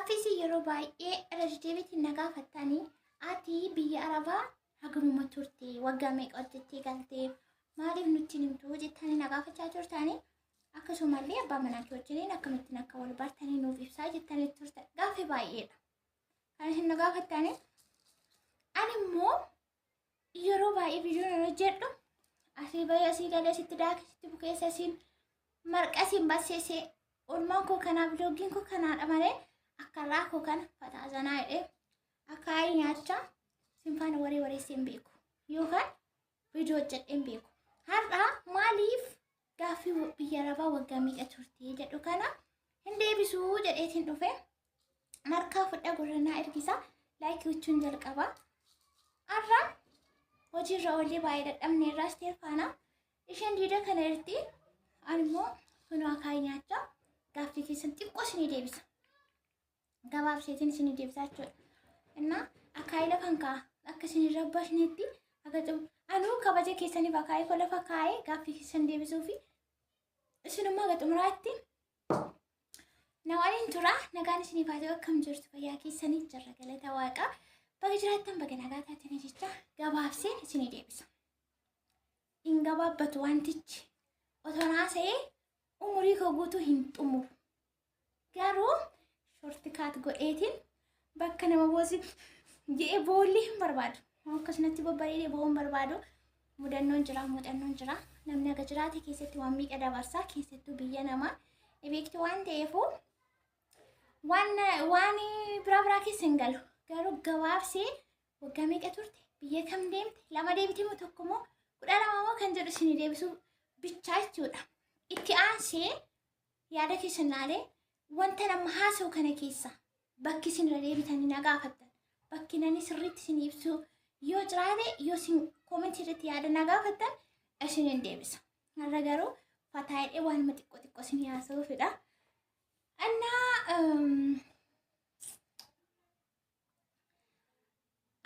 Gaaffii isin yeroo baay'ee irra deddeebiitiin na gaafattanii, ati biyya Arabaa hagamuma turte, waggaa meeqa hojjettee galte, maaliif nutti hin himtu jettanii na gaafachaa turtanii, akkasumallee abbaa manaa kee wajjiniin akkamittiin akka wal bartanii nuuf ibsaa jettanii turtan. Gaaffii baay'eedha kan isin na gaafattanii. Ani immoo yeroo baay'ee viidiyoo nan hojjedhu asii bahee asii galee asitti daakee asitti bukeessa asiin marqa asiin basseessee oolmaan koo kanaa biloogiin koo kanaadha malee akka raakoo kana fataa zanaa jedhee akaayii nyaachaa sin faana waree wareessee hin beeku yookaan viidiyoo hojjedhee hin beeku. Har'a maaliif gaaffii biyya arabaa waggaa meeqa turte jedhu kana hin deebisuu jedheetiin dhufe. Narkaa fudha gurranaa ergisa laayikii gochuun jalqaba. Har'a hojiirra oollee baay'ee dadhabne irraa Asteer faana isheen diida kana irti ani immoo kunoo akaayii nyaachaa gaaffii keessan xiqqoo isinii deebisa. Gabaabseetiin isinii deebisa jechuudha. Innaa akaayii lafan kaa'a akka isin hin rabbashnetti akka cimu anuu kabaja keessaniif akaayii koo lafa kaa'ee gaaffii keessan deebisuu fi isinummaa haga xumuraatti na waliin tura. Nagaan isiniif haa ta'u. Akkam jirtu? Fayyaa keessanii? Jirra, galata waaqaa. Baga jiraattan, baga nagaa taatanii jecha gabaabseen isinii deebisa. Hin gabaabbatu wantichi. Otoo haasa'ee umurii koo guutuu hin xumuru. Garuu shortcut godheetiin bakka nama boosi jedhee boolli hin barbaadu. Akkasumatti babbareedee bo'uu hin barbaadu. Mudannoon jira, muuxannoon jira. Namni aga jiraate keessatti waan miidha dabarsaa, keessattuu biyya namaa beektu waan ta'eefu waan waan biraa biraa keessa hin galu. Garuu gabaabsee waggaa meeqa turte, biyya kam deemte, lama deebite moo tokko moo 12 moo kan jedhu isinii deebisuu bichaa jechuudha. Itti aansee yaada keessan laalee wanta nama haasa'u kana keessa bakki isin irra deebitanii na gaafattan, bakki nani sirriitti isin ibsu yoo jiraate, yoo isin koomentii irratti yaada na gaafattan isin hin deebisa. Har'a garuu fataa jedhee waanuma xiqqoo xiqqoo isin haasa'uufidha. Innaa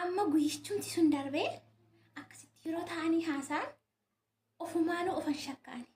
amma guyyichumti sun darbee akkasitti yeroo ta'anii haasa'an ofumaanuu ofan shakkaani.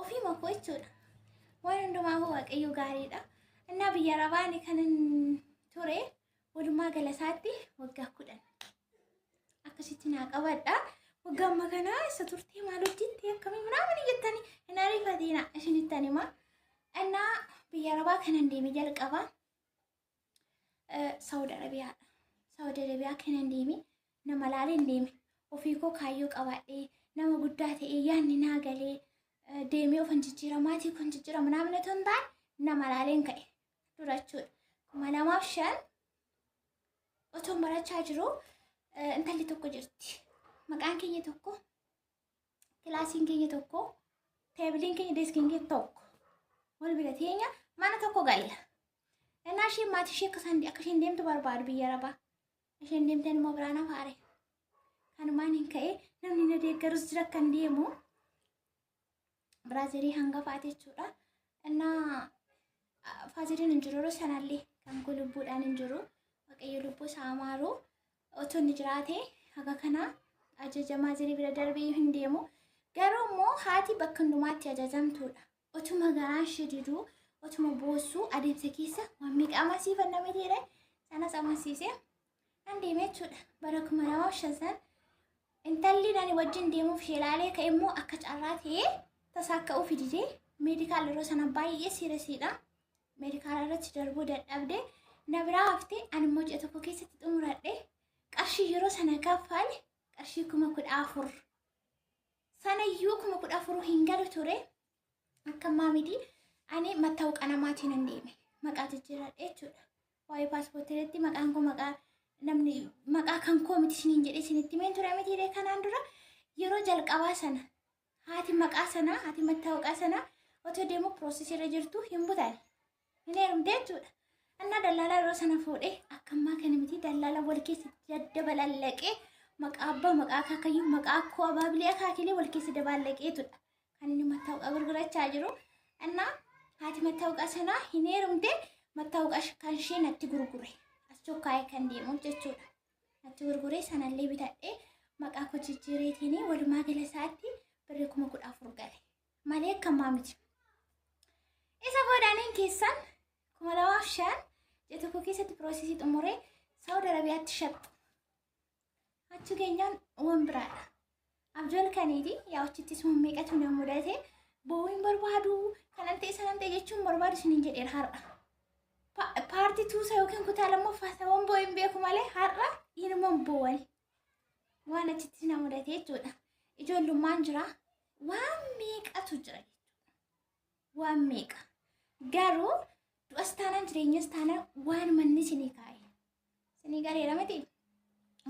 Ofiima koo jechuudha. Waan hundumaafuu Waaqayyo gaariidha. Innaa biyya Arabaani kanan ture walumaa galasaatti waggaa 10. Akkasitti naa qabadha. Waggaa amma kanaa isa turtee maal hojjette akkamii minaamin jettanii hin ariifatina isinittan hima. Innaa biyya Arabaa kanan deeme jalqaba Saawud Arabiyaadha. Saawud Arabiyaa kanan deeme nama laaleen deeme. Ofii koo kaayyoo qabaadhee nama guddaa ta'ee yaadni naa galee deemee ofan jijjiira maatii kun jijjiira minaamin otoo hin taane nama laaleen ka'e dura jechuudha. 2005 otoo barachaa jiru intalli tokko jirti. Maqaan keenya tokko, kilaasiin keenya tokko, teebiliin keenya, deeskiin keenya tokko. Wal bira teenya, mana tokko galla. Innaa isheen maatii ishee akka isheen deemtu barbaadu biyya arabaa. Isheen deemteen immoo biraan hafaare. Kanumaan hin ka'e, namni na deeggarus jira kan deemu. Biraazirii hangafaati jechuudha. Innaa faaziriin hin jiru yeroo sanallee kan koo lubbuudhaan hin jiru. Waaqayyo lubbuu isaa amaaru. Otoo inni jiraate haga kana ajaja maazirii bira darbee hin deemu. Garuu immoo haati bakka hundumaatti ajajamtuudha. Otuma garaan ishee diduu, otuma boossuu adeemsa keessa waan meeqa amansiifannaa mitiire sanas amansiise. Nan deeme jechuudha. Bara 2005 san intalli nani wajjin deemuuf ishee ilaalee ka'e immoo akka carraa ta'ee tasaa akka ufi didee meedikaal yeroo sana baay'ee siiresiidha. Meedikaala irratti darbuu dadhabde na biraa hafte. Ani immoo ji'a tokko keessatti xumuradhe. Qarshii yeroo sana kaffale qarshii 14,000. Sanayyuu 14,000 hin galu ture. Akka ammaa miti. Ani mattaawuqa namaatiin hin deeme. Maqaa jijjiiradhe jechuudha. Waa'ee paaspoortii irratti maqaan koo maqaa namni maqaa kan koo miti isiniin jedhee isinitti himeen ture mitiiree kanaan dura yeroo jalqabaa sana haati maqaa sanaa haati mattaawuqaa sanaa otoo deemuu piroosesii irra jirtu hin butane. Hin heerumte jechuudha. Innaa dallaalaa yeroo sana fuudhee akka ammaa kana miti dallaala wal keessa daddabalallaqee maqaa abbaa, maqaa akaakayyuu, maqaa akkoo, abaabilee, akaakilee wal keessa dabaallaqeetudha. Kan inni mattaawuqaa gurgurachaa jiru. Innaa haati mattaawuqaa sanaa hin heerumte, mattaawuqaa kan ishee natti gurgure. As chokkaa'ee kan deemu jechuudha. Natti gurguree sanallee bitadhee maqaa koo jijjiireetiin walumaa gala isaatti birrii 14,000 gale. Malee akka ammaa miti. Isa boodaniin keessan 2005 Ji'a tokko keessatti piroosesii xumuree Saawud Arabiyaatti shaxxu. Achi geenyaan waan biraadha. Abjool kaniiti yaa achittis waan meeqatu na mudate boo'uu hin barbaadu kanan ta'e sanan ta'e jechuun barbaadu isiniin jedheera har'a. Paartii tuusa yookiin kutaa lammaffaa isa waan boo'ee hin beeku malee har'a inuman boo'an. Waan achitti na mudate jechuudha. Ijoollummaan jira. Waan meeqatu jira jechuudha. Waan meeqa. Garuu du'as taanaan jireenyas taanaan waan manni isinii kaa'e. Isinii galeera miti.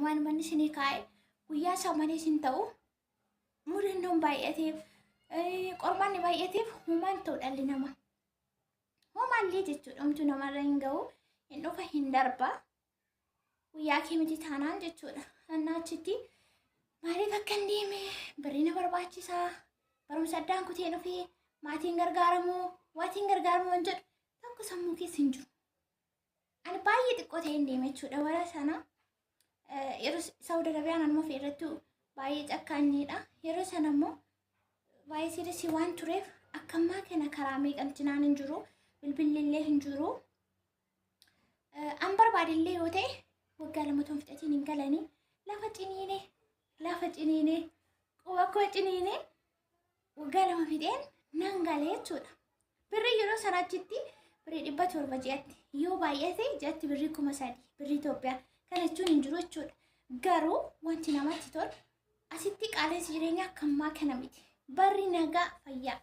Waan manni isinii kaa'e guyyaa isaa malee isin ta'u mudannoon baay'ateef qormaanni baay'ateef humaan ta'u dhalli namaa. Homaallee jechuudha homtuu namarra hin ga'u hin dhufa hin darba. Guyyaa kee miti taanaan jechuudha. Annaa achitti maaliif akka hin deeme birrii na barbaachisaa barumsa addaan kutee dhufee maatiin gargaaramoo waatiin gargaaramoo hin jedhu tokko sammuu keessa hin jiru. Ani baay'ee xiqqoo ta'een deeme jechuudha bara sana. Yeroo Saawud Arabiyaan anuma ofii irratti baay'ee cakkaanneedha. Yeroo sana immoo baay'ee siirisii waan tureef akka ammaa kana karaa meeqamtinaan hin jiru. Bilbilli illee hin jiru. An barbaadillee yoo ta'e waggaa lama toon fixatiin hin galanii lafa ciniinee lafa ciniinee quba koo ciniinee waggaa 2 fixeen nan galee jechuudha. Birrii yeroo sana achitti birrii 700 ji'atti yoo baay'ate ji'atti birrii 3000 birrii Itoophiyaa kana jechuun hin jiru jechuudha. Garuu wanti namatti tolu asitti qaala'insi jireenyaa akka ammaa kana miti. Barri nagaa fayyaa.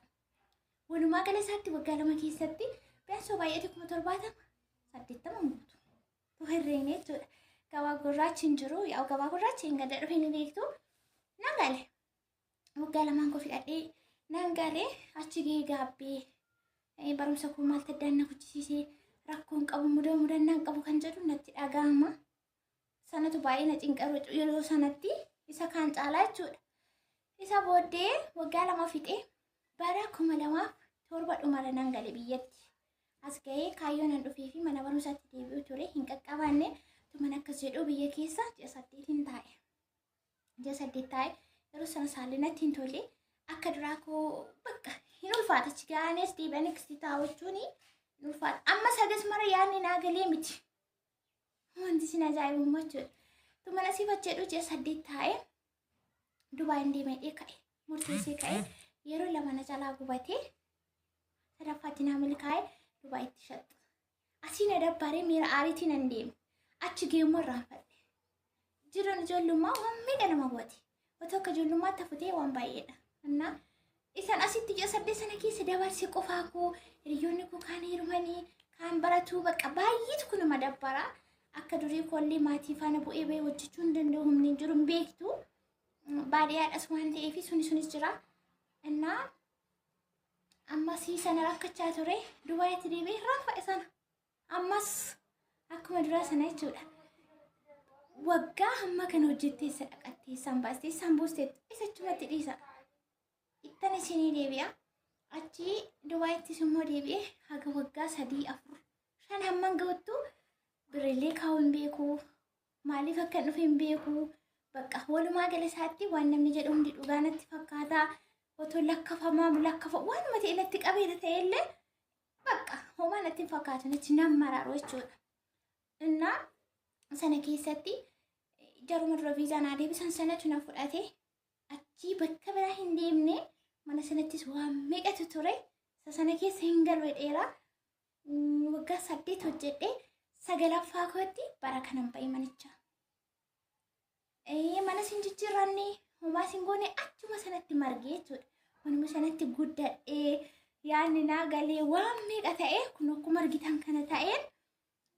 Walumaa gala isaatti waggaa 2 keessatti biyaansoo baay'ate 70,000 80 guutu. Herreegne jechuudha. Gabaa gurraachi hin jiru. Yaa gabaa gurraachi hin gadda dhufee ni beektu. Nan gale. Waggaa lamaan koo fixadhee nan gale achi gahee gaabbee barumsa koo maaltu addaan na kuchisiisee rakkoon qabu mudannaan qabu kan jedhu natti dhaga'ama. Sanatu baay'ee na cinqaru yeroo sanatti isa kaan caalaa jechuudha. Isa booddee waggaa 2 fixee bara 2007 dhumarra nan gale biyyatti. As gahee kaayyoo nan dhufee fi mana barumsaatti deebi'uu ture hin qaqqabaanne tuman akkas jedhu biyya keessa ji'a 8 taa'e. Ji'a 8 taa'e yeroo sana saalli natti hin tolle akka duraa koo bakka hin ulfaata achi ga'anis deebi'anii akkasitti taa'u hin ulfaata. Amma sagas mara yaadni naa galee miti. Wanti isin ajaa'ibu jechuudha. Tuman asii facheedhu ji'a 8 taa'e Dubaayin deemee ka'e murteessee ka'e yeroo lama na jalaa gubatee sadaffaatti naa milkaa'e Dubaayitti shaxxa. Asii na dabbaree miira aariitiin nan deeme. Achi geemmoo irraanfadhe. Jiruun ijoollummaa waan meeqa nama gooti. Otoo akka ijoollummaatti hafutee waan baay'eedha. Innaa isan asitti ji'a 8 sana keessa dabarse qofaa koo hiriyoonni koo kaan heerumanii kaan baratuu bakka baay'eetu kun nama dabbara. Akka durii koollee maatii faana bu'ee bahee hojjechuu hin danda'u humni hin jiru hin beektu. Baadiyyaadhas waan ta'eef suni sunis jira. Innaa ammas sana rakkachaa ture Dubaayitti deebi'ee irraanfadhe sana. Ammas akkuma duraa sana jechuudha. Waggaa hamma kana hojjettee isa dhaqattee isaan baastee isaan buustee isa achumatti dhiisa. Ittan isinii deebi'a. Achi Dubaayittis immoo deebi'ee haga waggaa 3 4 5 hamman ga'uttu birrillee kaa'uu hin beeku. Maaliif akka dhufe hin beeku. Bakka walumaa gala isaatti waan namni jedhu hundi dhugaa natti fakkaata. Otoo lakkafamaa lakkafa waanuma ta'e natti qabeera ta'ellee bakka homaa natti hin fakkaatu natti nan maraaru jechuudha. Innaa sana keessatti jaruma dura viizaa naa deebisan sanatu na fudhate achii bakka biraa hin deemne mana sanattis waan meeqatu ture isa sana keessa hin galu dheeraa waggaa 8 hojjedhe sagalaffaa kootti bara kanan ba'e manicha. Mana sin jijjiirranne homaa sin goone achuma sanatti margee jechuudha. Manuma sanatti guddadhee yaadni naa galee waan meeqa ta'e kun akkuma argitan kana ta'een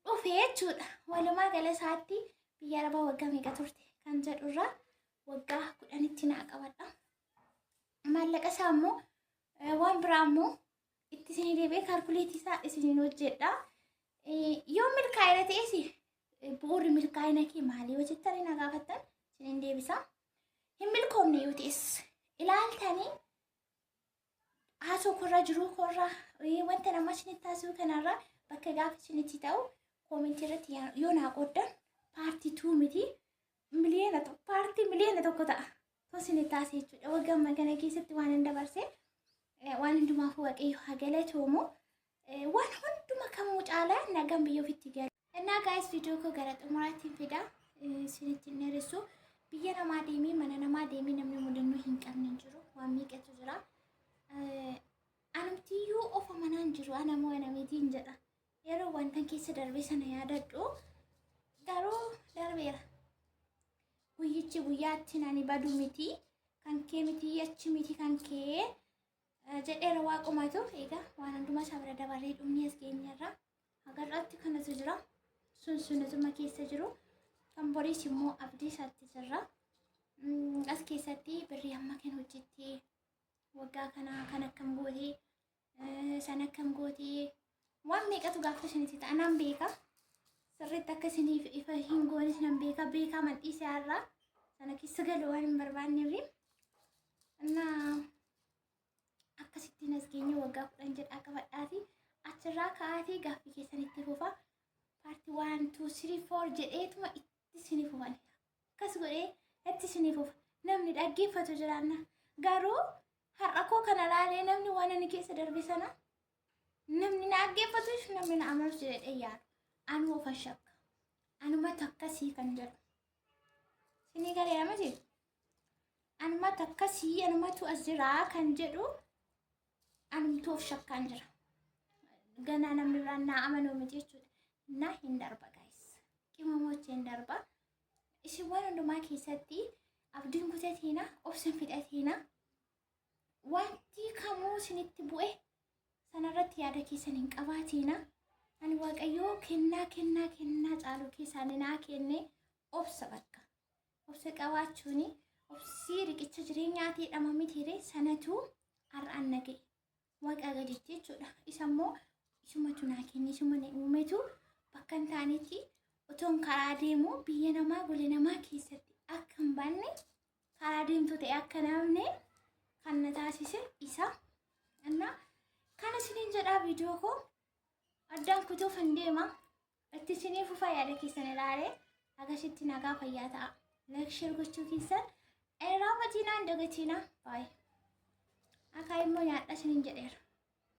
dhufe jechuudha. Walumaa gala isaatti biyya arabaa waggaa meeqa turte kan jedhurraa waggaa 10tti naa qabadha. Maallaqa isaa immoo waan biraa immoo itti isinii deebi'ee kaalkuleetii isaa isiniin hojjedha. Yoo milkaa'ina ta'es bu'uurri milkaa'ina kee maali yoo jettanii na gaafattan isiniin deebisa. Hin milkoomne yoo ta'es ilaaltanii haasoo korraa jiruu korraa wanta nama isinitti taasisu kanarraa bakka gaafa isinitti ta'u koomentii irratti yoo naa qooddan paartii 2 miti miliyoona tokko paartii miliyoona tokko ta'a. Tosini taasise jechuudha. Waggaa ammaa kana keessatti waan hin dabarse waan hundumaaf Waaqayyo haa galatoomu. Waan hunduma kamuu caalaa nagaan biyya ofitti galu. Innaa guys, viidiyoo koo gara xumuraatti fida. Isinitti hin dheeressu. Biyya namaa deemee, mana namaa deemee namni mudannoo hin qabne hin jiru. Waan meeqatu jira. Anumtiyyuu ofa manaan jiru, ana moo ana mitiin jedha. Yeroo wantan keessa darbe sana yaadadhu, garuu darbeera. Guyyichi guyyaatti ani badu miti. Kan kee miti, achi miti kan kee jedheera waaqumatu. Egaa waan hundumaa isaa bira dabarree dhumni as geenyerra. Agarraatti kanatu jira. Sun sunatuma keessa jiru. Kan boriis immoo abdii isaatti jirra. As keessatti birrii amma kan hojjettee, waggaa kana kan akkam gootee, san akkam gootee, waan meeqatu gaafa isinitti ta'a nan beeka. Sirriitti akka isiniif ifa hin goones nan beeka. Beekaa mandhiisee har'aa sana keessa galu waan hin barbaanneef. Innaa akkasittiin as geenye, waggaa 10 jedhaa qabadhaati. Achirraa ka'aatii gaaffii keessan itti fufa. Part 1, 2, 3, 4 jedheetuma itti isinii fufan. Akkas godhee itti isinii fufa. Namni dhaggeeffatu jiraanna. Garuu har'a koo kana laalee namni waan ani keessa darbe sana namni na dhaggeeffatus, namni na amanus jedhee yaadu. Anuu of shakka. Anumatu akkasii kan jedhu. Isinii galeera miti? Anumatu akkasii, anumatu as jiraa kan jedhu, anumtu of shakkaan jira. Ganaa namni biraan naa amanuu miti jechuudha. Na hin darba guys. Qimamochi hin darba. Isin waan hundumaa keessatti abdiin kutatiina, obsan fixatiina. Wanti kamuu isinitti bu'e sanarratti yaada keessan hin qabaatiina. Ani Waaqayyoo kennaa kennaa kennaa caalu keessaa naa kenne obsa bakka. Obsa qabaachuuni, obsii riqicha jireenyaatii dhama mitiire, sanatu har'aan na ga'e. Waaqa gaditti jechuudha. Isa immoo isumatu naa kenne, isuma na uumetu bakka hin taanetti otoon karaa deemu biyya namaa gola namaa keessatti akka hin banne, karaa deemtuu ta'e akka namne kan na taasise isa. Innaa kana isiniin jedhaa, viidiyoo koo addaan kutuuf hin deema. Itti isinii fufaa yaada keessan ilaalee. Akkasitti nagaa fayyaa ta'a. Like, share gochuu keessan irraa batiinaa hin dagatiinaa. Baay'ee. Akka immoo nyaadha isiniin jedheera.